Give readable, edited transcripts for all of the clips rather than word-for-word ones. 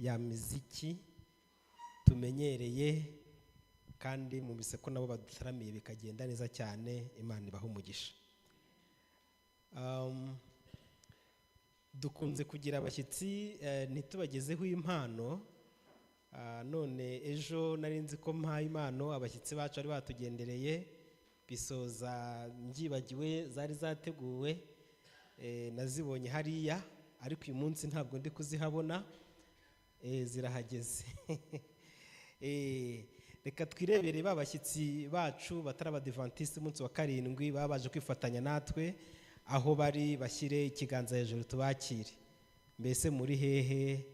Ya miziki tumenyereye, kandi mu miseko nabo badutaramiye bikagenda neza cyane. Imana ibaha umugisha. Dukunze kugira abashyitsi ntitubagezeho impano. None ejo nari nzi ko mpaye impano abashyitsi bacu bari batugendereye, bisoza mbyibagiwe, zari zateguwe, nazibonye hariya, ariko uyu munsi ntabwo ndi kuzihabona, zirahageze. Reka twirebere ba bashyitsi bacu batari abadivantisiti umunsi wa 7 baba baje kwifatanya natwe, aho bari bashyire ikiganza hejuru tubakire. Mbese muri hehe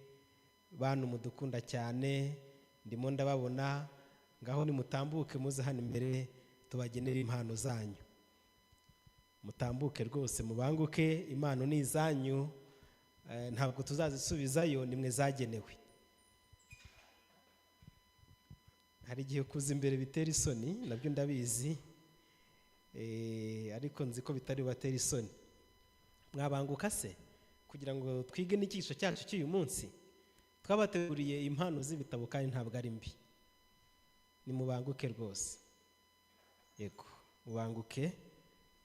bantu mudukunda cyane? Ndimo ndababona, ngaho nimutambuke muze hano imbere tubagenere impano zanyu. Mutambuke rwose, mubanguke, impano ni izanyu, ntabwo tuzazisubizayo, nimwe zagenewe. Hari igihe kuza imbere bitera isoni, nabyo ndabizi, ariko nzi ko bitari bubatere isoni. Mwabanguka se kugira ngo twige n'icyigisho cyacu cy'uyu munsi? Twabateguriye impano z'ibitabo kandi ntabwo ari mbi. Nimubanguke rwose, yego mubanguke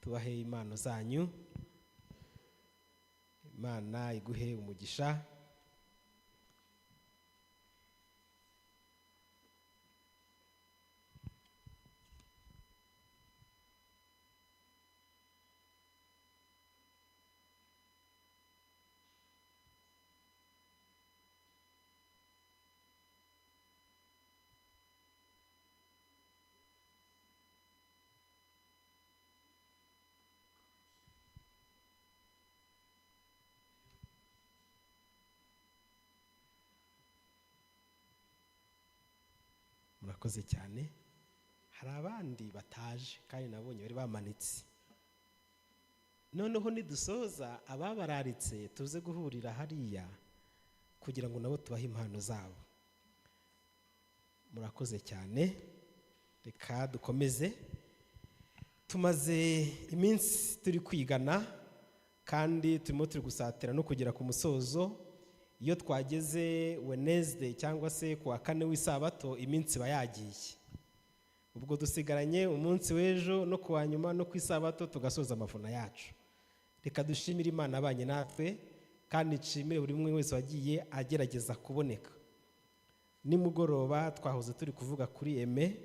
tubahe impano zanyu. Imana iguhe umugisha. Murakoze cyane. Hari abandi bataje kandi nabonye bari bamanitse. Noneho nidusoza ababararitse tuze guhurira hariya kugira ngo nabo tubahe impano zabo. Murakoze cyane. Reka dukomeze. Tumaze iminsi turi kwigana kandi turimo turi gusatira no kugera ku musozo. Iyo twageze Wednesday cyangwa se ku wa 4 w'isabato, iminsi iba yagiye. Ubwo dusigaranye umunsi w'ejo no ku wa nyuma no ku isabato tugasoza amavuna yacu. Reka dushimire Imana abanye natwe, kandi nshimire buri umwe wese wagiye agerageza kuboneka. Nimugoroba twahoze turi kuvuga kuri Aime,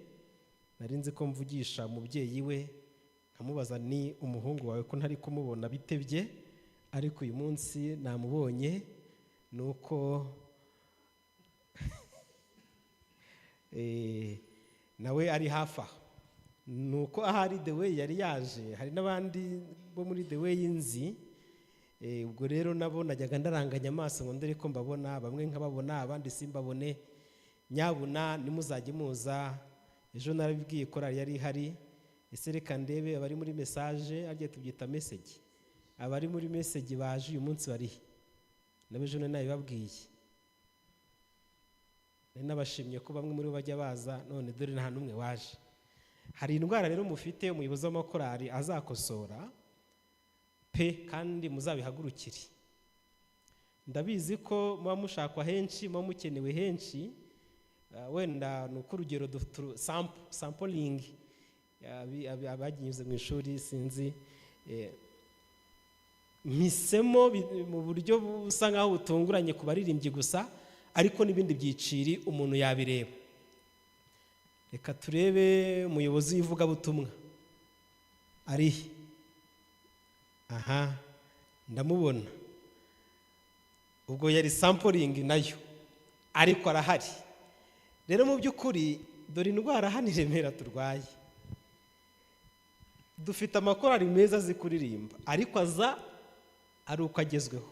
nari nzi ko mvugisha umubyeyi we nkamubaza ni umuhungu wawe ko ntari kumubona bitebye, ariko uyu munsi namubonye. Nuko nawe ari hafi aho, nuko ahari The Way yari yaje, hari n'abandi bo muri The Way nzi. Ubwo rero nabo najyaga ndaranganya amaso ngo ndere ko mbabona, bamwe nkababona abandi simbabone. Nyabuna nimuzajye muza, ejo narabibwiye korali yari ihari, ese reka ndebe abari muri message, arye tubyita message, abari muri message baje uyu munsi barihe? Nabo ejo nabibabwiye, nari nabashimye ko bamwe muri bo bajya baza, none dore nta n'umwe waje. Hari indwara rero mufite umuyobozi w'amakorali azakosora pe, kandi muzabihagurukire. Ndabizi ko muba mushakwa henshi, muba mukenewe henshi, wenda ni uko urugero sampling abaginyuze mu ishuri sinzi, mpisemo mu buryo busa nkaho butunguranye ku baririmbyi gusa, ariko n'ibindi byiciri umuntu yabireba. Reka turebe umuyobozi w'ivugabutumwa ari aha, ndamubona. Ubwo yari sampling nayo, ariko arahari. Rero mu by'ukuri dore indwara hano i Remera turwaye. Dufite amakorali meza azi kuririmba, ariko aza ari uko agezweho.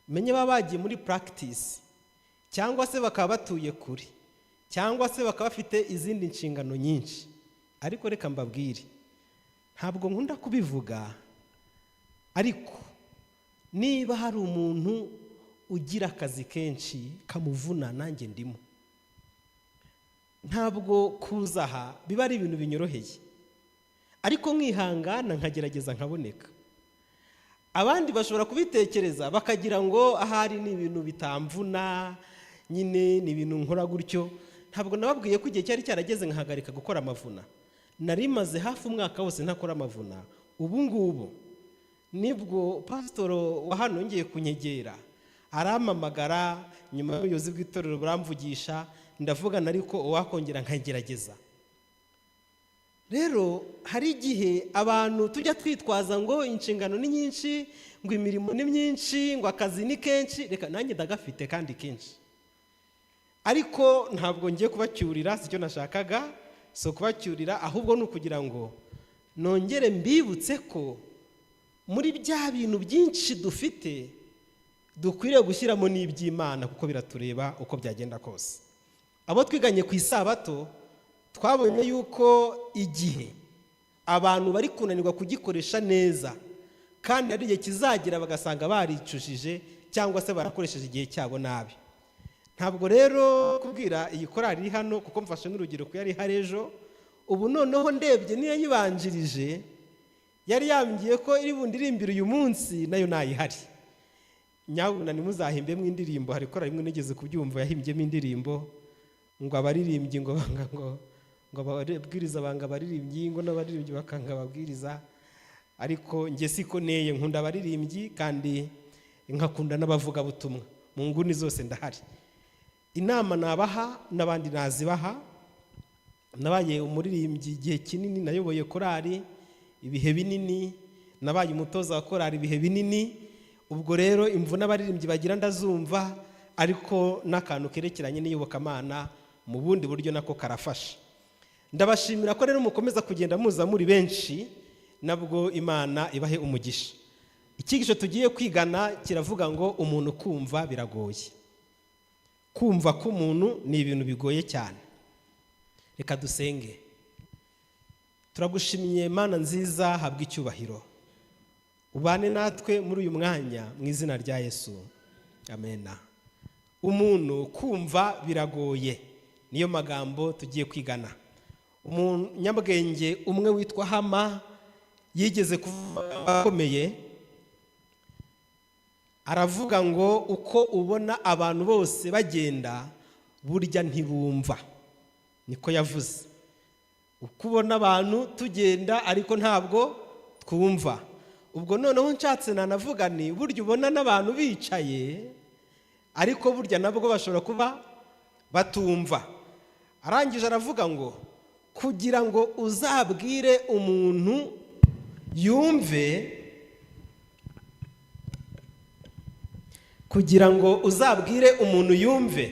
Menye baba bagiye muri practice, cyangwa se bakaba batuye kure, cyangwa se bakaba bafite izindi nshingano nyinshi. Ariko reka mbabwire, ntabwo nkunda kubivuga, ariko niba hari umuntu ugira akazi kenshi kamuvuna, nanjye ndimo. Ntabwo kuza aha biba ari ibintu binyoroheye, ariko nkihangana nkagerageza nkaboneka. Abandi bashobora kubitekereza bakagira ngo ahari ni ibintu bitamvuna nyine, ni ibintu nkora gutyo. Ntabwo nababwiye ko igihe cyari cyarageze nkahagarika gukora amavuna. Nari maze hafi umwaka wose ntakora amavuna. Ubu ngubu nibwo pasitoro wa hano yongeye kunyegera, arampamagara nyuma y'ubuyobozi bw'itorero buramvugisha, ndavugana ariko uwakongera nkagerageza. Rero hari igihe abantu tujya twitwaza ngo inshingano ni nyinshi, ngo imirimo ni myinshi, ngo akazi ni kenshi. Reka nanjye ndagafite kandi kenshi, ariko ntabwo ngiye kubacyurira, si cyo nashakaga, si ukubacyurira, ahubwo ni ukugira ngo nongere mbibutse ko muri bya bintu byinshi dufite dukwiriye gushyiramo n'iby'Imana, kuko biratureba uko byagenda kose. Abo twiganye ku isabato twabonye yuko igihe abantu bari kunanirwa kugikoresha neza, kandi hari igihe kizagera bagasanga baricujije cyangwa se barakoresheje igihe cyabo nabi. Ntabwo rero kubwira iyi korali iri hano, kuko mfashe n'urugero ku yari ihari ejo, ubu noneho ndebye niyo yibanjirije yari yambwiye ko iri bundirimbire uyu munsi, nayo ntayihari. Nyabuna ntimuzahimbemo indirimbo. Hari korali imwe nigeze kubyumva yahimbyemo indirimbo ngo abaririmbyi ngo banga ngo ngo ababwiriza banga abaririmbyi, ngo n'abaririmbyi bakanga ababwiriza. Ariko njye siko neye, nkunda abaririmbyi kandi nkakunda n'abavugabutumwa, mu nguni zose ndahari. Inama nabaha n'abandi nazibaha. Nabaye umuririmbyi igihe kinini, nayoboye korali ibihe binini, nabaye umutoza wa korali ibihe binini. Ubwo rero imvune abaririmbyi bagira ndazumva, ariko n'akantu kerekeranye n'iyobokamana mu bundi buryo nako karafasha. Ndabashimira ko rero mukomeza kugenda muza muri benshi, nabwo Imana ibahe umugisha. Icyigisho tugiye kwigana kiravuga ngo umuntu kumva biragoye. Kumva k'umuntu ni ibintu bigoye cyane. Reka dusenge. Turagushimiye Mana nziza, habwa icyubahiro. Ubane natwe muri uyu mwanya mu izina rya Yesu. Amena. Umuntu kumva biragoye, niyo magambo tugiye kwigana. Umunyabwenge umwe witwa Hama yigeze kuvuga akomeye, aravuga ngo uko ubona abantu bose bagenda burya ntibumva. Niko yavuze. Uko ubona abantu tugenda ariko ntabwo twumva. Ubwo noneho nshatse nanavuga ni burya ubona n'abantu bicaye ariko burya nabwo bashobora kuba batumva. Arangije aravuga ngo kugira ngo uzabwire umuntu yumve, kugira ngo uzabwire umuntu yumve,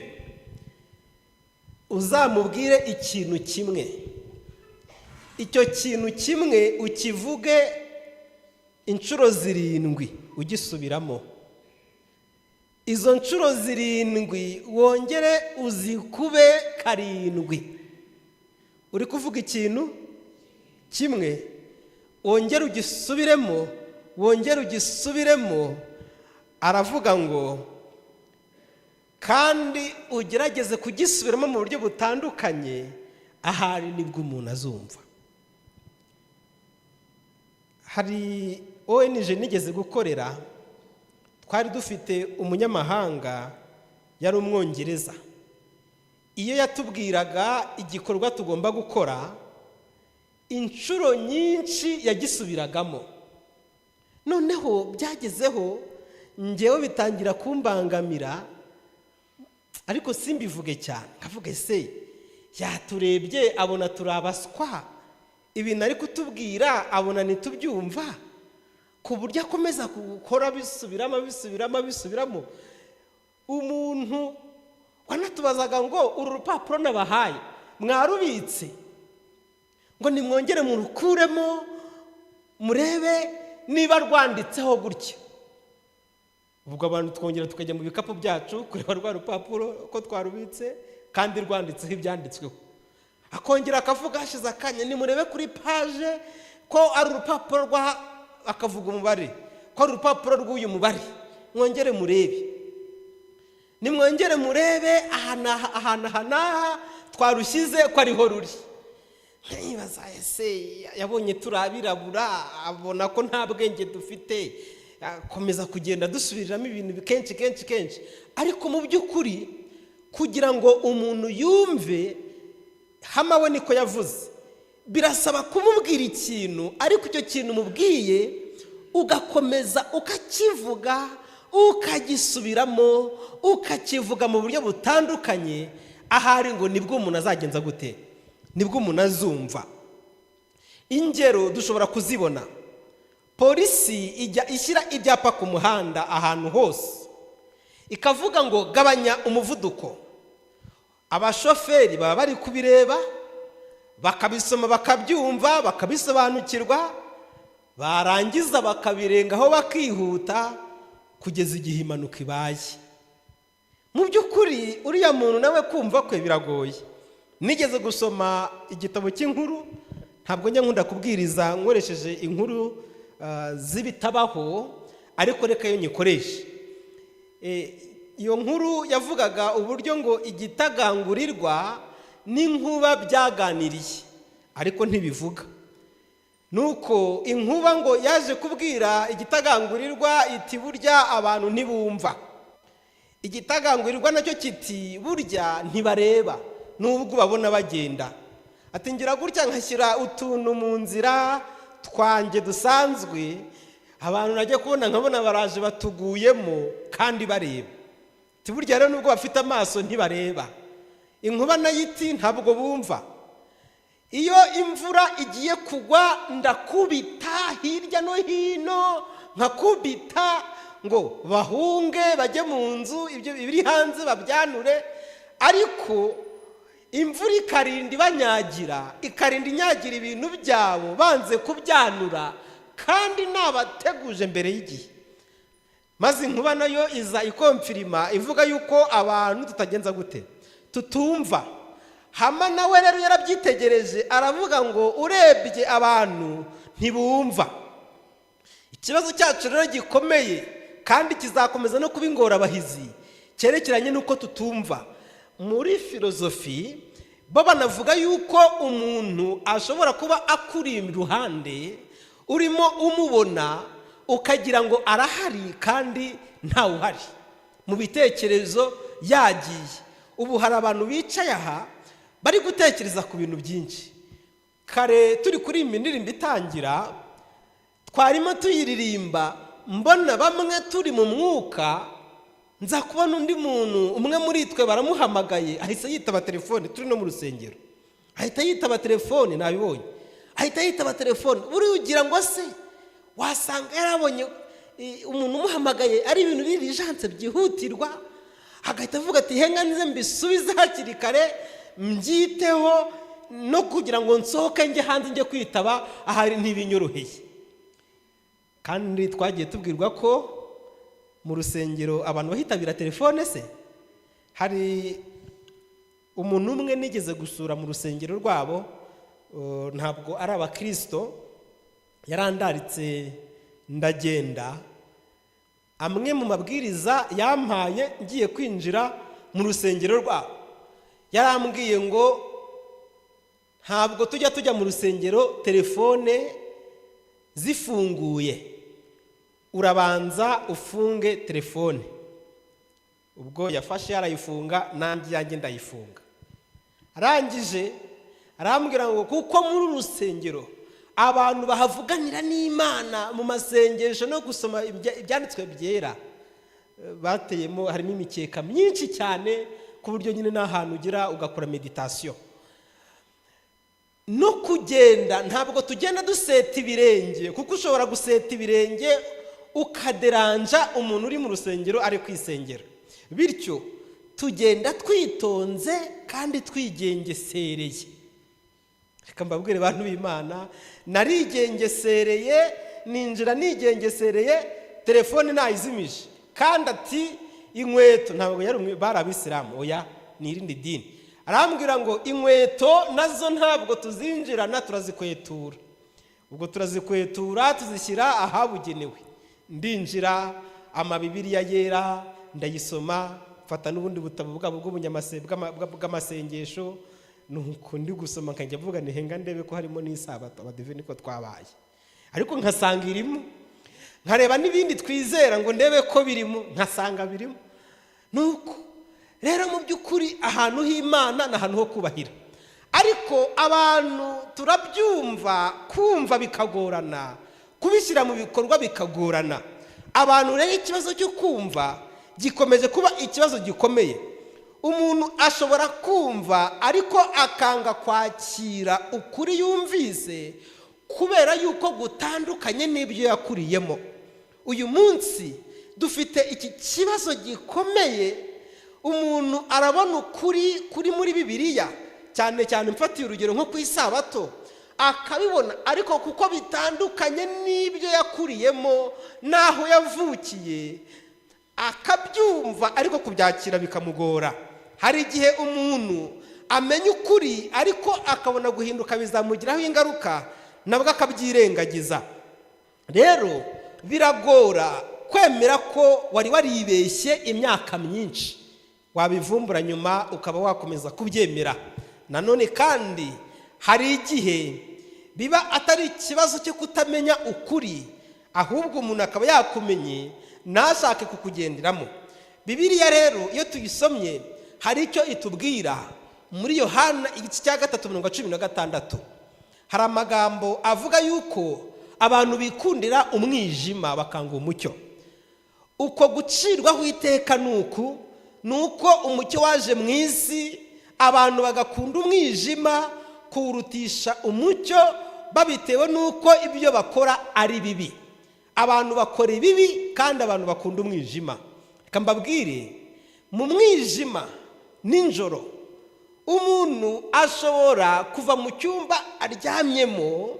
uzamubwire ikintu kimwe. Icyo kintu kimwe ukivuge inshuro 7 ugisubiramo. Izo nshuro 7 wongere uzikube 7. Uri kuvuga ikintu kimwe, wongere ugisubiremo, wongere ugisubiremo. Aravuga ngo kandi ugerageze kugisubiramo mu buryo butandukanye, ahari nibwo umuntu azumva. Hari ONG nigeze gukorera, twari dufite umunyamahanga yari umwongereza. Iyo yatubwiraga igikorwa tugomba gukora, inshuro nyinshi yagisubiragamo. Noneho byagezeho ngewe bitangira kumbangamira, ariko simbivuge cyane. Nkavuga ese yaturebye abona turabaswa, ibintu ari kutubwira abona ntitubyumva, ku buryo akomeza gukora bisubiramo bisubiramo bisubiramo. Umuntu wanatubazaga ngo uru rupapuro nabahaye mwarubitse, ngo nimwongere murukuremo murebe niba rwanditseho gutya. Ubwo abantu twongera tukajya mu bikapu byacu kureba rwa rupapuro ko twarubitse kandi rwanditseho ibyanditsweho. Akongera akavuga hashize akanya, nimurebe kuri page ko ari urupapuro rwa, akavuga umubare, ko ari urupapuro rw'uyu mubare, mwongere murebe, nimwongere murebe aha aha n'aha twarushyize ko ariho ruri. Nkibaza ese yabonye turabirabura, abona ko nta bwenge dufite, Akomeza kugenda dusubiriramo ibintu kenshi kenshi kenshi, ariko mu by'ukuri kugira ngo umuntu yumve, Hama we niko yavuze, birasaba kumubwira ikintu, ariko icyo kintu umubwiye ugakomeza ukakivuga, ukagisubiramo, ukakivuga mu buryo butandukanye, ahari ngo nibwo umuntu azagenza gute, nibwo umuntu azumva. Ingero dushobora kuzibona. Polisi ijya ishyira ibyapa ku muhanda ahantu hose, ikavuga ngo gabanya umuvuduko. Abashoferi baba bari kubireba, bakabisoma, bakabyumva, bakabisobanukirwa, barangiza bakabirengaho, bakihuta kugeza igihe impanuka ibaye. Mu by'ukuri uriya muntu nawe kumva kwe biragoye. Nigeze gusoma igitabo cy'inkuru, ntabwo njya nkunda kubwiriza nkoresheje inkuru z'ibitabaho, ariko reka yo nyikoreshe. Iyo nkuru yavugaga uburyo ngo igitagangurirwa n'inkuba byaganiriye, ariko ntibivuga. Nuko inkuba ngo yaje kubwira igitagangurirwa iti burya abantu ntibumva. Igitagangurirwa nacyo kiti burya ntibareba nubwo babona bagenda. Ati ngira gutya nkashyira utuntu mu nzira twanjye dusanzwe, abantu najya kubona nkabona baraje batuguyemo kandi bareba. Ati burya rero nubwo bafite amaso ntibareba. Inkuba nayo iti ntabwo bumva. Iyo imvura igiye kugwa ndakubita hirya no hino, nkakubita ngo bahunge bajye mu nzu, ibyo biri hanze babyanure, ariko imvura ikarinda ibanyagira, ikarinda inyagira ibintu byabo banze kubyanura, kandi nabateguje mbere y'igihe. Maze inkuba nayo iza ikomfirima ivuga yuko abantu tutagenza gute, tutumva. Hama nawe rero yarabyitegereje aravuga ngo urebye abantu ntibumva. Ikibazo cyacu rero gikomeye kandi kizakomeza no kuba ingorabahizi cyerekeranye n'uko tutumva. Muri filozofi bo banavuga yuko umuntu ashobora kuba akuri iruhande, urimo umubona ukagira ngo arahari kandi ntawuhari, mu bitekerezo yagiye. Ubu hari abantu bicaye aha bari gutekereza ku bintu byinshi. Kare turi kuri iyi ndirimbo itangira, twarimo tuyiririmba, mbona bamwe turi mu mwuka, nza kubona undi muntu umwe muri twe baramuhamagaye, ahise yitaba telefone, turi no mu rusengero, ahita yitaba telefone, nabibonye, ahita yitaba telefone. Buri ugira ngo se wasanga yarabonye umuntu umuhamagaye ari ibintu biri janse byihutirwa, agahita avuga ati henga nze mbisubize hakiri kare, mbyiteho no kugira ngo nsohoke njye hanze njye kwitaba ahari ntibinyoroheye. Kandi twagiye tubwirwa ko mu rusengero abantu bahitabira telefone se. Hari umuntu umwe nigeze gusura mu rusengero rwabo, ntabwo ari abakristo, yarandaritse ndagenda. Amwe mu mabwiriza yampaye ngiye kwinjira mu rusengero rwabo, yarambwiye ngo ntabwo tujya mu rusengero telefone zifunguye, urabanza ufunge telefone. Ubwo yafashe yarayifunga, nanjye yanjye ndayifunga. Arangije arambwira ngo kuko muri rusengero abantu bahavuganira n'Imana mu masengesho no gusoma ibyanditswe byera, bateyemo harimo imikeka myinshi cyane ku buryo nyine n'ahantu ugira ugakora meditation. No kugenda ntabwo tugenda duseta ibirenge, kuko ushobora guseta ibirenge ukaderanja umuntu uri mu rusengero ari kwisengera. Bityo tugenda twitonze kandi twigengesereye. Reka mbabwire bantu b'Imana, narigengesereye, ninjira nigengesereye, telefone nayizimije. Kandi ati inkweto, ntabwo yari bari abisilamu, oya ni irindi dini. Arambwira ngo inkweto nazo ntabwo tuzinjirana, turazikwetura. Ubwo turazikwetura tuzishyira ahabugenewe. Ndinjira, amabibiriya yera ndayisoma, mfata n'ubundi butabo bwabo bw'amasengesho, nuko ndi gusoma nkajya mvuga nti henga ndebe ko harimo n'isabato, abadive niko twabaye, ariko nkasanga irimo. Nkareba n'ibindi twizera ngo ndebe ko birimo, nkasanga birimo. Nuko rero mu by'ukuri ahantu h'Imana ni ahantu ho kubahira. Ariko abantu turabyumva, kumva bikagorana, kubishyira mu bikorwa bikagorana. Abantu rero ikibazo cyo kumva gikomeje kuba ikibazo gikomeye. Umuntu ashobora kumva ariko akanga kwakira ukuri yumvise kubera yuko gutandukanye n'ibyo yakuriyemo. Uyu munsi dufite iki kibazo gikomeye. Umuntu arabona ukuri kuri muri Bibiliya, cyane cyane mfatiye urugero nko ku isabato, akabibona ariko kuko bitandukanye n'ibyo yakuriyemo n'aho yavukiye, akabyumva ariko kubyakira bikamugora. Hari igihe umuntu amenya ukuri ariko akabona guhinduka bizamugiraho ingaruka, nabwo akabyirengagiza. Rero biragora kwemera ko wari waribeshye imyaka myinshi, wabivumbura nyuma ukaba wakomeza kubyemera. Nanone kandi hari igihe biba atari ikibazo cyo kutamenya ukuri, ahubwo umuntu akaba yakumenye ntashake kukugenderamo. Bibiliya rero iyo tuyisomye hari icyo itubwira. Muri Yohana igice cya 3:16 hari amagambo avuga yuko abantu bikundira umwijima bakanga umucyo. Uko gucirwaho iteka nuku nuko umucyo waje mu isi, abantu bagakunda umwijima kuwurutisha umucyo, babitewe nuko ibyo bakora ari bibi. Abantu bakora ibibi kandi abantu bakunda umwijima. Reka mbabwire, mu mwijima nijoro umuntu ashobora kuva mu cyumba aryamyemo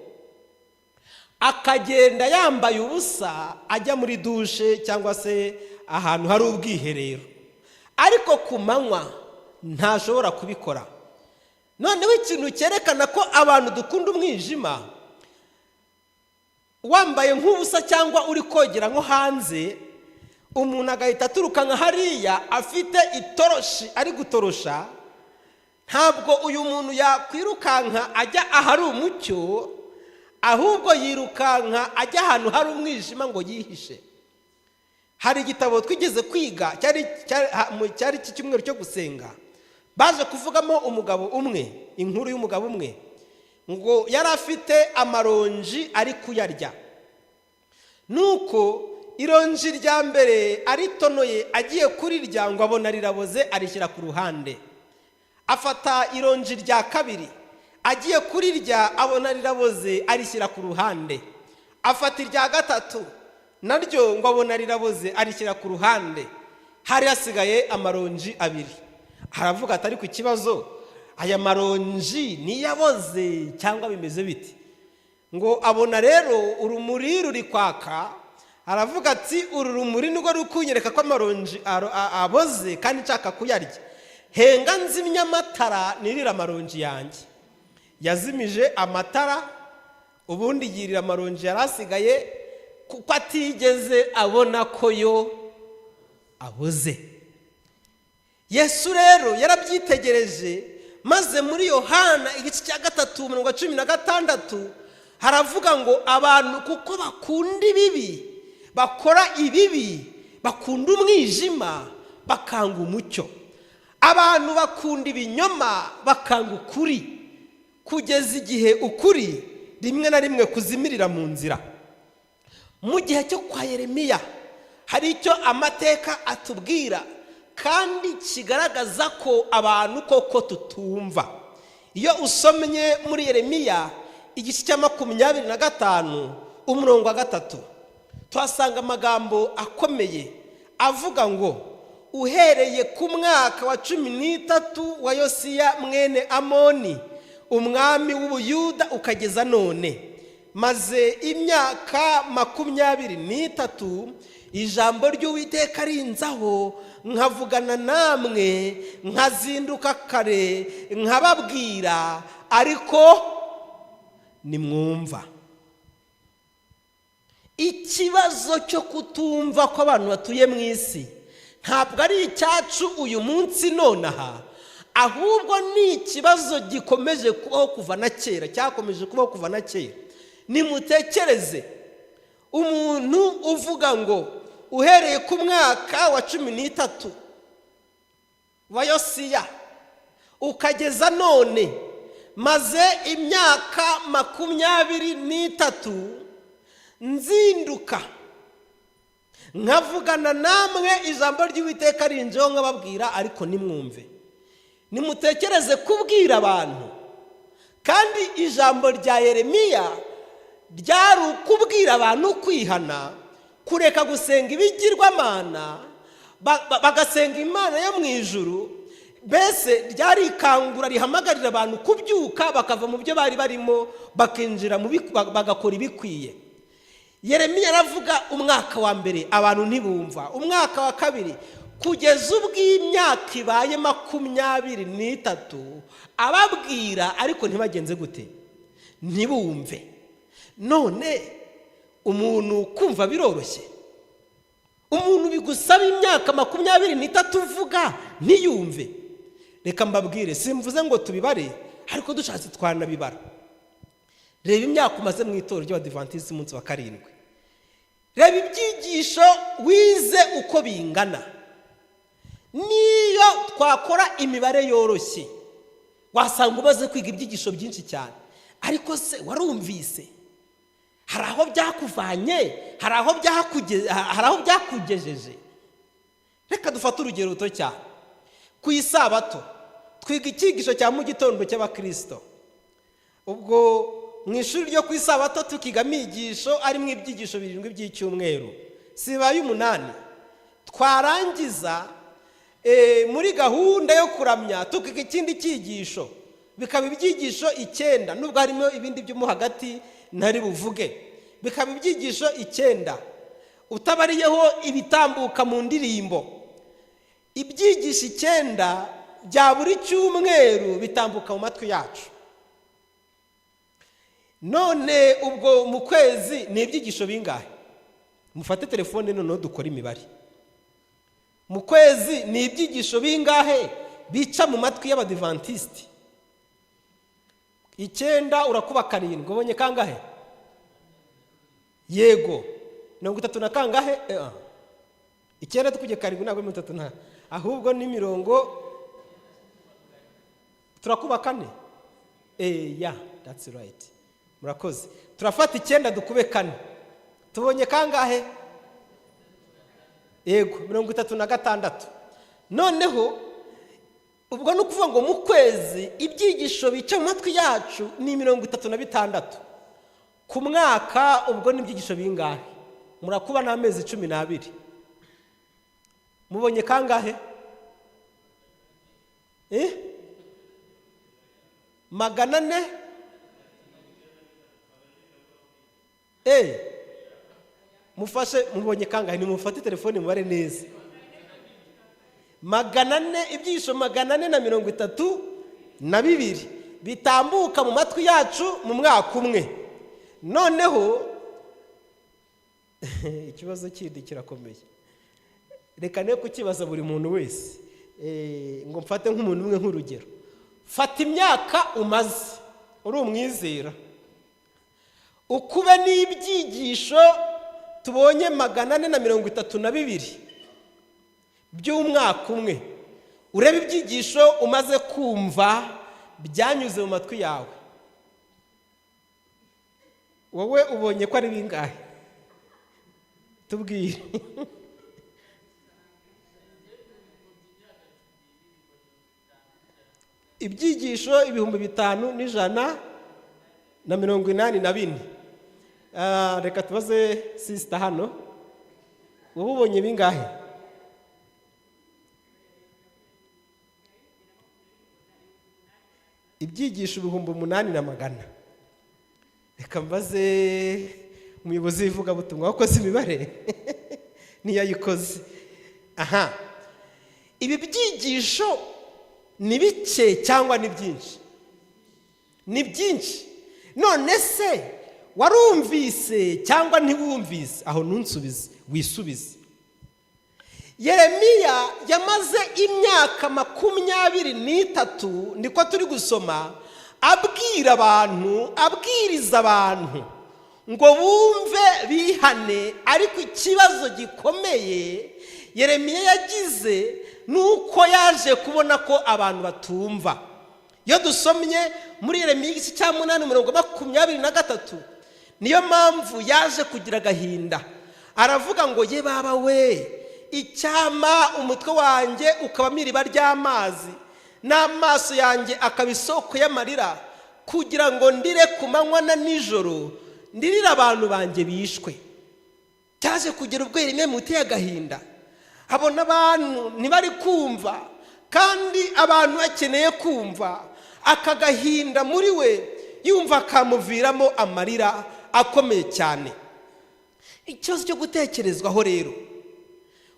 akagenda yambaye ubusa ajya muri dushe cyangwa se ahantu hari ubwiherero, ariko ku manywa ntashobora kubikora. Noneho ikintu cyerekana ko abantu dukunda umwijima, wambaye nk'ubusa cyangwa uri kogera nko hanze, umuntu agahita aturuka nka hariya afite itoroshi ari gutorosha, ntabwo uyu muntu yakwirukanka ajya ahari umucyo, ahubwo yirukanka ajya ahantu hari umwijima ngo yihishe. Hari igitabo twigeze kwiga cyari cy'icyumweru cyo gusenga, baje kuvugamo umugabo umwe, inkuru y'umugabo umwe ngo yari afite amaronji ari kuyarya. Nuko ironji rya mbere aritonoye agiye kurirya ngo abona riraboze, arishyira ku ruhande. Afata ironji rya kabiri agiye kurirya abona riraboze, arishyira ku ruhande. Afata irya gatatu naryo ngo abona riraboze, arishyira ku ruhande. Hari hasigaye amaronji abiri. Aravuga ati ariko ikibazo, aya maronji niyaboze cyangwa bimeze biti? Ngo abona rero urumuri ruri kwaka, aravuga ati uru rumuri nirwo ruri kunyereka ko amaronji aboze kandi nshaka kuyarya, henga nzimya amatara nirira amaronji yanjye. Yazimije amatara, ubundi yirira amaronji yari asigaye, kuko atigeze abona ko yo aboze. Yesu rero yarabyitegereje, maze muri Yohana igice cya 3:16 haravuga ngo abantu kuko bakunda ibibi, bakora ibibi, bakunda umwijima bakanga umucyo. Abantu bakunda ibinyoma bakanga ukuri, kugeza igihe ukuri rimwe na rimwe kuzimirira mu nzira. Mu gihe cyo kwa Yeremiya hari icyo amateka atubwira kandi kigaragaza ko abantu koko tutumva. Iyo usomye muri Yeremiya igice cya 25 umurongo wa 3, tuhasanga amagambo akomeye avuga ngo uhereye ku mwaka wa 13 wa Yosiya mwene Amoni umwami w'Ubuyuda ukageza none, maze imyaka 23 ijambo ry'Uwiteka rinzaho, nkavugana namwe, nkazinduka kare nkababwira, ariko nimwumva. Ikibazo cyo kutumva ko abantu batuye mu isi ntabwo ari icyacu uyu munsi nonaha, ahubwo ni ikibazo gikomeje kubaho kuva na kera, cyakomeje kubaho kuva na kera. Nimutekereze Umuntu uvuga ngo uhereye ku mwaka wa 13 wa Yosiya ukageza none, maze imyaka 23 nzinduka nkavugana namwe, ijambo ry'Uwiteka rinjeho nkababwira, ariko nimwumve. Nimutekereze kubwira abantu, kandi ijambo rya Yeremiya ryari ukubwira abantu kwihana, kureka gusenga ibigirwamana, bagasenga Imana yo mu ijuru. Mbese ryari ikangura rihamagarira abantu kubyuka, bakava mu byo bari barimo, bakinjira bagakora ibikwiye. Yeremiya aravuga umwaka wa mbere, abantu ntibumva, umwaka wa kabiri, kugeza ubwo imyaka ibaye 23 ababwira, ariko ntibagenze gute? Ntibumve. None umuntu kumva biroroshye? Umuntu bigusaba imyaka 23 uvuga ntiyumve? Reka mbabwire, simvuze ngo tubibare, ariko dushatse twanabibara. Reba imyaka umaze mu itorero ry'Abadivantisiti umunsi wa karindwi, reba ibyigisho wize uko bingana. Niyo twakora imibare yoroshye, wasanga umaze kwiga ibyigisho byinshi cyane. Ariko se warumvise? Hari aho byakuvanye? Hari aho byakugejeje? Reka dufate urugero ruto cyane. Ku isabato twiga icyigisho cya mu gitondo cy'abakirisito. Ubwo mu ishuri ryo ku isabato tukiga amigisho arimo ibyigisho 7 by'icyumweru, sibaye 8. Twarangiza muri gahunda yo kuramya tukiga ikindi cyigisho, bikaba ibyigisho 9, nubwo harimo ibindi byo mo hagati ntari buvuge, bikaba ibyigisho 9, utabariyeho ibitambuka mu ndirimbo. Ibyigisho 9 bya buri cyumweru bitambuka mu matwi yacu. None ubwo mu kwezi ni ibyigisho bingahe? Mufate telefone noneho dukore imibare. Mu kwezi ni ibyigisho bingahe bica mu matwi y'Abadivantisiti? 9 urakuba 7, ubonye kangahe? Yego, 30 na kangahe? 9 tukujye 7 ntabwo 30 na, ahubwo ni mirongo, turakuba 4. Yeah, that's right, murakoze. Turafata 9 dukube 4, tubonye kangahe? Yego, 36. Noneho ubwo ni ukuvuga ngo mu kwezi ibyigisho bica mu matwi yacu ni 36. Ku mwaka ubwo ni ibyigisho bingahe? Murakuba n'amezi 12, mubonye kangahe? 400. Mufashe, mubonye kangahe? Nimufate telefone mubare neza. 400, ibyigisho 432 bitambuka mu matwi yacu mu mwaka umwe. Noneho ikibazo kindi kirakomeye, reka ne kukibaza buri muntu wese, ngo mfate nk'umuntu umwe nk'urugero. Fata imyaka umaze uri umwizera, ukube n'ibyigisho tubonye 432 by'umwaka umwe, urebe ibyigisho umaze kumva byanyuze mu matwi yawe. Wowe ubonye ko ari bingahe? Tubwire. Ibyigisho 5184. Reka tubaze sister hano, wowe ubonye bingahe? Ibyigisho 8100. Reka mbaze umuyobozi w'ivugabutumwa wakoze imibare ntiyayikoze. Aha, ibi byigisho ni bike cyangwa ni byinshi? Ni byinshi. None se warumvise cyangwa ntiwumvise? Aho ntunsubize, wisubize. Yeremiya yamaze imyaka 23, niko turi gusoma, abwira abantu, abwiriza abantu Ngo bumve bihane. Ariko ikibazo gikomeye Yeremiya yagize ni uko yaje kubona ko abantu batumva. Iyo dusomye muri Yeremiya igice cya 8 umurongo 23, niyo mpamvu yaje kugira agahinda. Aravuga ngo: "Ye baba we, icyampa umutwe wanjye ukabamo iriba ry'amazi, n'amaso yanjye akaba isoko y'amarira, kugira ngo ndire ku manywa na nijoro, ndirire abantu banjye bishwe." Cyaje kugera ubwo Yeremiya muteye agahinda, abona abantu ntibari kumva kandi abantu bakeneye kumva. Aka gahinda muri we yumva kamuviramo amarira akomeye cyane. Ikibazo cyo gutekerezwaho rero,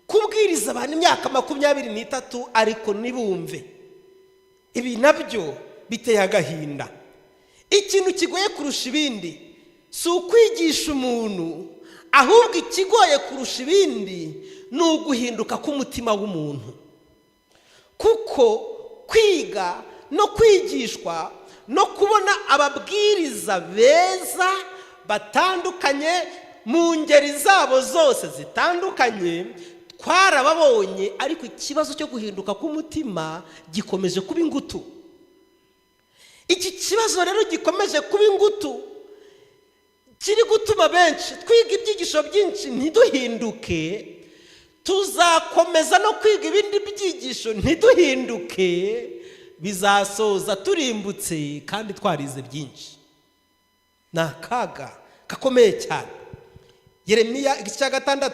kubwiriza abantu imyaka 23 ariko ntibumve, ibi nabyo biteye agahinda. Ikintu kigoye kurusha ibindi si ukwigisha umuntu, ahubwo ikigoye kurusha ibindi ni uguhinduka k'umutima w'umuntu, kuko kwiga no kwigishwa no kubona ababwiriza beza batandukanye mu ngeri zabo zose zitandukanye twarababonye, ariko ikibazo cyo guhinduka k'umutima gikomeje kuba ingutu. Iki kibazo rero gikomeje kuba ingutu, kiri gutuma benshi twiga ibyigisho byinshi ntiduhinduke. Tuzakomeza no kwiga ibindi byigisho ntiduhinduke, bizasoza turimbutse kandi twarize byinshi. Ni akaga gakomeye cyane. Yeremiya igice cya 6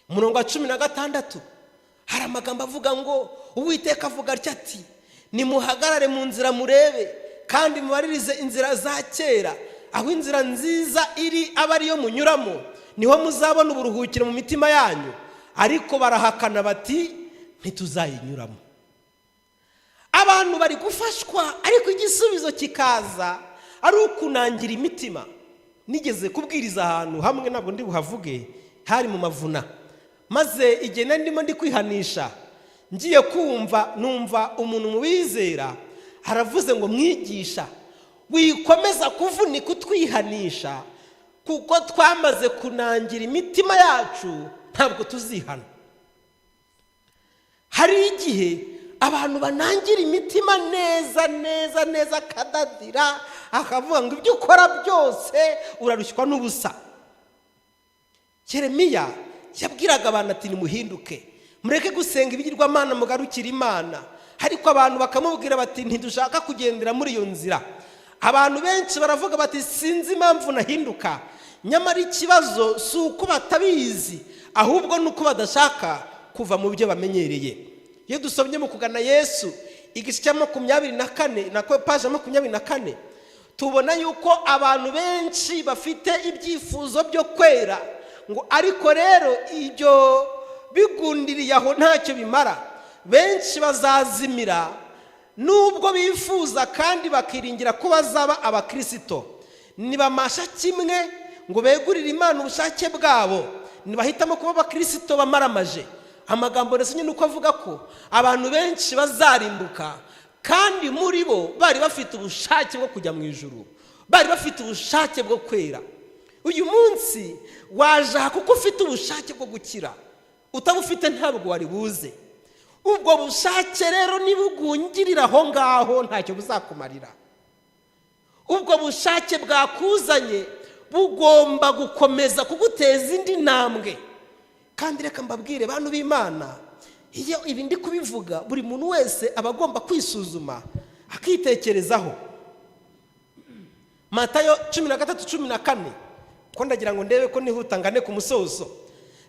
umurongo wa 16, hari amagambo avuga ngo: "Uwiteka avuga atya ati: 'Nimuhagarare mu nzira murebe, kandi mubaririze inzira za kera, aho inzira nziza iri aba ariyo munyuramo, niho muzabona uburuhukiro mu mitima yanyu.' Ariko barahakana bati: 'Ntituzayinyuramo.'" Abantu bari gufashwa, ariko igisubizo kikaza ari ukunangira imitima. Nigeze kubwiriza ahantu hamwe, ntabwo ndi buhavuge, hari mu mavuna. Maze igihe nari ndimo ndi kwihanisha, ngiye kumva numva umuntu mu bizera aravuze ngo: "Mwigisha, wikomeza kuvunika utwihanisha, kuko twamaze kunangira imitima yacu, ntabwo tuzihana." Hari igihe abantu banangira imitima neza neza neza, akadadira, akavuga ngo ibyo ukora byose urarushywa n'ubusa. Yeremiya yabwiraga abantu ati: "Nimuhinduke, mureke gusenga ibigirwamana, mugarukire Imana." Ariko abantu bakamubwira bati: "Ntidushaka kugendera muri iyo nzira." Abantu benshi baravuga bati: "Sinzi impamvu nahinduka." Nyamara ikibazo si uko batabizi, ahubwo ni uko badashaka kuva mu byo bamenyereye. Iyo dusomye mu Kugana Yesu igice cya 24 na paje 24, tubona yuko abantu benshi bafite ibyifuzo byo kwera, ngo ariko rero ibyo bigundiriye aho ntacyo bimara. Benshi bazazimira nubwo bifuza kandi bakiringira ko bazaba abakirisito. Nibamasha kimwe ngo begurire Imana ubushake bwabo, ntibahitamo kuba abakirisito bamaramaje. Amagambo ndetse nyine uko avuga ko abantu benshi bazarimbuka kandi muri bo bari bafite ubushake bwo kujya mu ijuru, bari bafite ubushake bwo kwera. Uyu munsi waje aha kuko ufite ubushake bwo gukira. Utabufite ntabwo wari buze. Ubwo bushake rero nibugungirira aho ngaho, ntacyo buzakumarira. Ubwo bushake bwakuzanye bugomba gukomeza kuguteza indi ntambwe. Kandi reka mbabwire, bantu b'Imana, iyo ibi ndi kubivuga, buri muntu wese aba agomba kwisuzuma akitekerezaho. Matayo 13:14, ko ndagira ngo ndebe ko nihuta ngane ku musozo.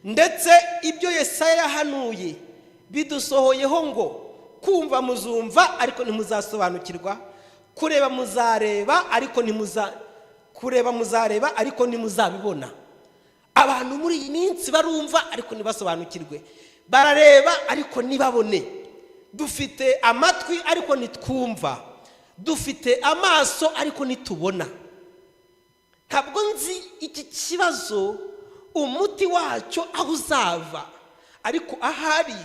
"Ndetse ibyo Yesaya yahanuye bidusohoyeho ngo: 'Kumva muzumva ariko ntimuzasobanukirwa, kureba muzareba ariko ntimuza kureba muzareba ariko ntimuzabibona.'" Abantu muri iyi minsi barumva ariko ntibasobanukirwe, barareba ariko ntibabone. Dufite amatwi ariko ntitwumva, dufite amaso ariko ntitubona. Ntabwo nzi iki kibazo umuti wacyo aho uzava, ariko ahari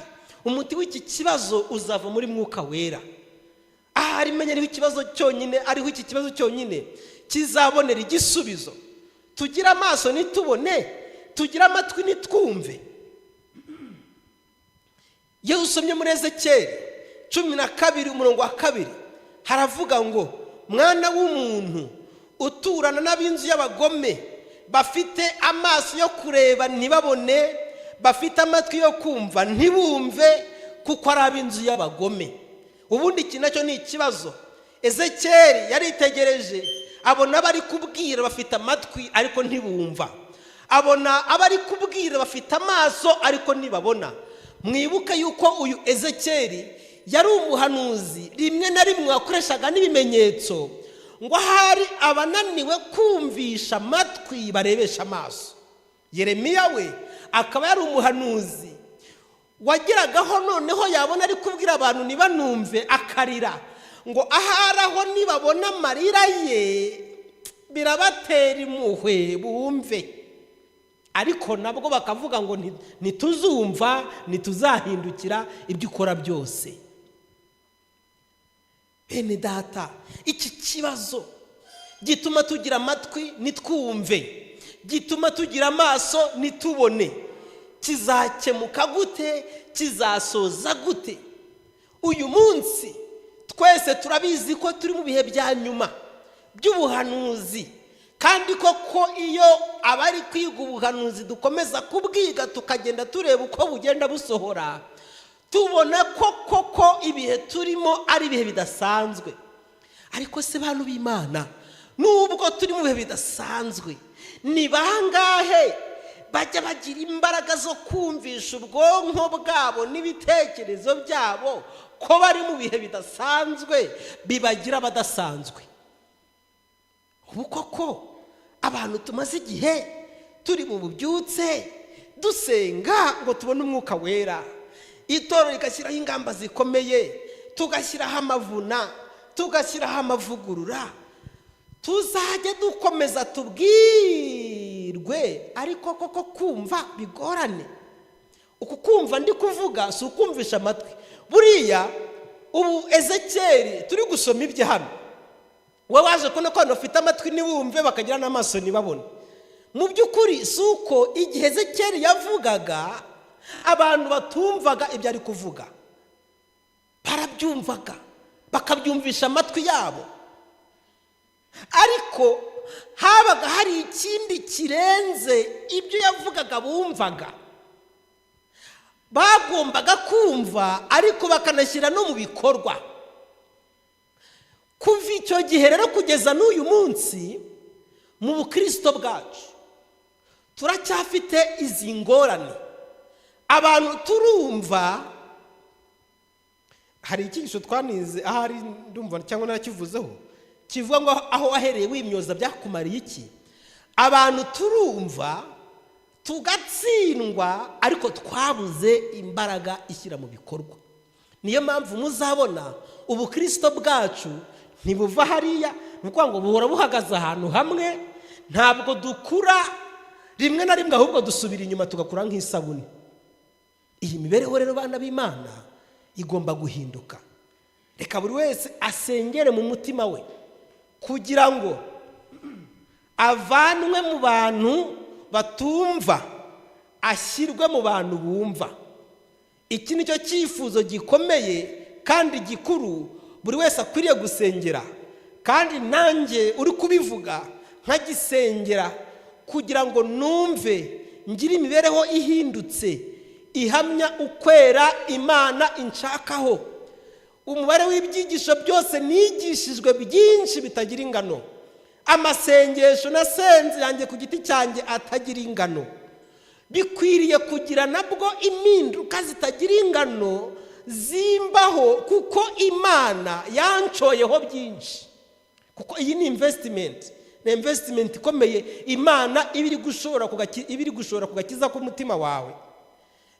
umuti w'iki kibazo uzava muri Mwuka Wera. Ahari menya ariho ikibazo cyonyine, ariho iki kibazo cyonyine Kizabonera igisubizo? Tugire amaso ntitubone, tugire amatwi ntitwumve? Iyo usomye muri Ezekeri 12 umurongo wa 2, haravuga ngo: "Mwana w'umuntu, uturana n'ab'inzu y'abagome, bafite amaso yo kureba ntibabone, bafite amatwi yo kumva ntibumve, kuko ari ab'inzu y'abagome." Ubundi iki nacyo ni ikibazo. Ezekeri yaritegereje, abona abari kubwira bafite amatwi ariko ntibumva, abona abari kubwira bafite amaso ariko ntibabona. Mwibuke yuko uyu Ezekeri yari umuhanuzi, rimwe na rimwe wakoreshaga n'ibimenyetso ngo ahari abananiwe kumvisha amatwi barebesha amaso. Yeremiya we akaba yari umuhanuzi wageragaho noneho yabona ari kubwira abantu ntibanumve akarira, ngo ahari aho nibabona amarira ye birabatera impuhwe bumve. Ariko nabwo bakavuga ngo: "Ntituzumva, ntituzahindukira ibyo ukora byose." Bene Data, iki kibazo gituma tugira amatwi ntitwumve, gituma tugira amaso ntitubone, kizakemuka gute? Kizasoza gute? Uyu munsi twese turabizi ko turi mu bihe bya nyuma by'ubuhanuzi, kandi koko iyo abari kwiga ubuhanuzi dukomeza kubwiga, tukagenda tureba uko bugenda busohora, tubona ko koko ibihe turimo ari ibihe bidasanzwe. Ariko se bantu b'Imana, nubwo turi mu bihe bidasanzwe, ni bangahe bajya bagira imbaraga zo kumvisha ubwonko bwabo n'ibitekerezo byabo ko bari mu bihe bidasanzwe bibagira abadasanzwe? Ubu koko abantu tumaze igihe turi mu bubyutse, dusenga ngo tubone Umwuka Wera, itorero rigashyiraho ingamba zikomeye, tugashyiraho amavuna, tugashyiraho amavugurura, tuzajya dukomeza tubwirwe, ariko koko kumva bigorane? Uku kumva ndi kuvuga si ukumvisha amatwi. Buriya ubu Ezekeri turi gusoma ibye hano, we waje kubona ko abantu bafite amatwi ntibumve, bakagira n'amaso ntibabone. Mu by'ukuri si uko igihe Ezekeri yavugaga abantu batumvaga ibyo ari kuvuga. Barabyumvaga, bakabyumvisha amatwi yabo, ariko habaga hari ikindi kirenze ibyo yavugaga bumvaga. Bagombaga kumva ariko bakanashyira no mu bikorwa. Kuva icyo gihe rero kugeza n'uyu munsi, mu bukirisito bwacu turacyafite izi ngorane. Abantu turumva. Hari icyigisho twanize ahari, ndumva cyangwa narakivuzeho, kivuga ngo aho wahereye wimyoza byakumariye iki? Abantu turumva tugatsindwa, ariko twabuze imbaraga ishyira mu bikorwa. Niyo mpamvu muzabona ubukirisito bwacu ntibuva hariya, ni ukuvuga ngo buhora buhagaze ahantu hamwe, ntabwo dukura. Rimwe na rimwe ahubwo dusubira inyuma, tugakura nk'isabune. Iyi mibereho rero, bana b'Imana, igomba guhinduka. Reka buri wese asengere mu mutima we kugira ngo avanwe mu bantu batumva, ashyirwe mu bantu bumva. Iki ni cyo cyifuzo gikomeye kandi gikuru buri wese akwiriye gusengera, kandi nanjye uri kubivuga nkagisengera, kugira ngo numve ngire imibereho ihindutse ihamya ukwera Imana inshakaho. Umubare w'ibyigisho byose nigishijwe byinshi bitagira ingano, amasengesho nasenze yanjye ku giti cyanjye atagira ingano, bikwiriye kugira nabwo impinduka zitagira ingano zimbaho, kuko Imana yanshoyeho byinshi. Kuko iyi ni investment, ni investment ikomeye Imana iba iri gushora ku gakiza k'umutima wawe.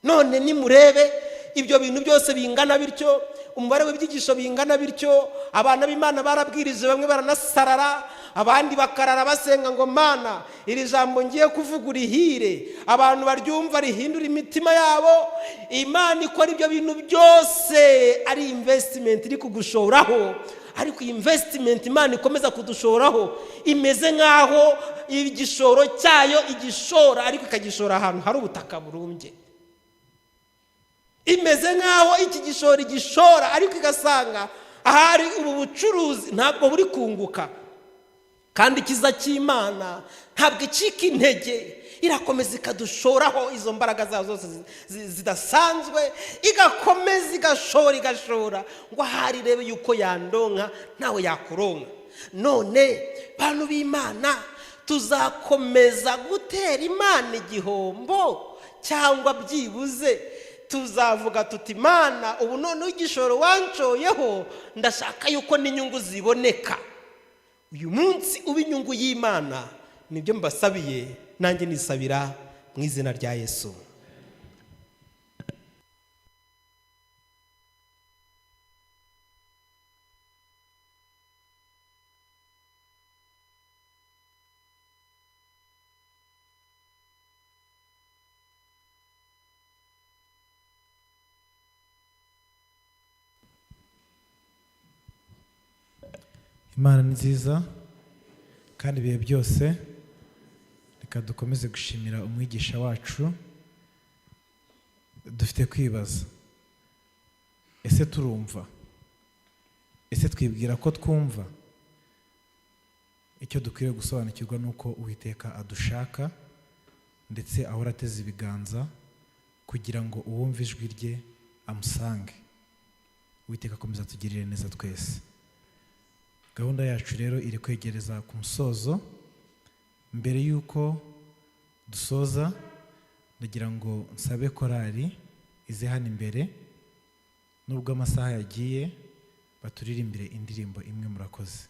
None nimurebe ibyo bintu byose bingana bityo, umubare w'ibyigisho bingana bityo, abana b'Imana barabwirije, bamwe baranasarara, abandi bakarara basenga ngo: "Mana, iri jambo ngiye kuvuga urihire abantu baryumva, rihindura imitima yabo." Imana ikora ibyo bintu byose ari investment iri kugushoraho. Ariko iyi investment Imana ikomeza kudushoraho imeze nk'aho igishoro cyayo igishora, ariko ikagishora ahantu hari ubutaka burumbye. Imeze nk'aho iki gishoro igishora, ariko igasanga ahari ubu bucuruzi ntabwo buri kunguka. Kandi ikiza cy'Imana ntabwo icika intege, irakomeza ikadushoraho izo mbaraga zazo zose zidasanzwe, igakomeza igashora igashora ngo ahari irebe yuko yandonka nawe yakuronka. None bantu b'Imana, tuzakomeza gutera Imana igihombo, cyangwa byibuze tuzavuga tuti Imana ubu noneho igishoro wanshoyeho ndashaka yuko n'inyungu ziboneka. Uyu munsi uba inyungu y'Imana, nibyo mbasabiye nanjye nisabira mu izina rya Yesu. Imana ni nziza kandi ibihe byose. Reka dukomeze gushimira umwigisha wacu. Dufite kwibaza, ese turumva? Ese twibwira ko twumva? Icyo dukwiye gusobanukirwa ni uko Uwiteka adushaka, ndetse ahora ateze ibiganza kugira ngo uwumve ijwi rye amusange. Uwiteka akomeza atugirire neza twese. Gahunda yacu rero iri kwegereza ku musozo. Mbere y'uko dusoza, ndagira ngo nsabe korali ize hano imbere, nubwo amasaha yagiye, baturirimbire indirimbo imwe. Murakoze.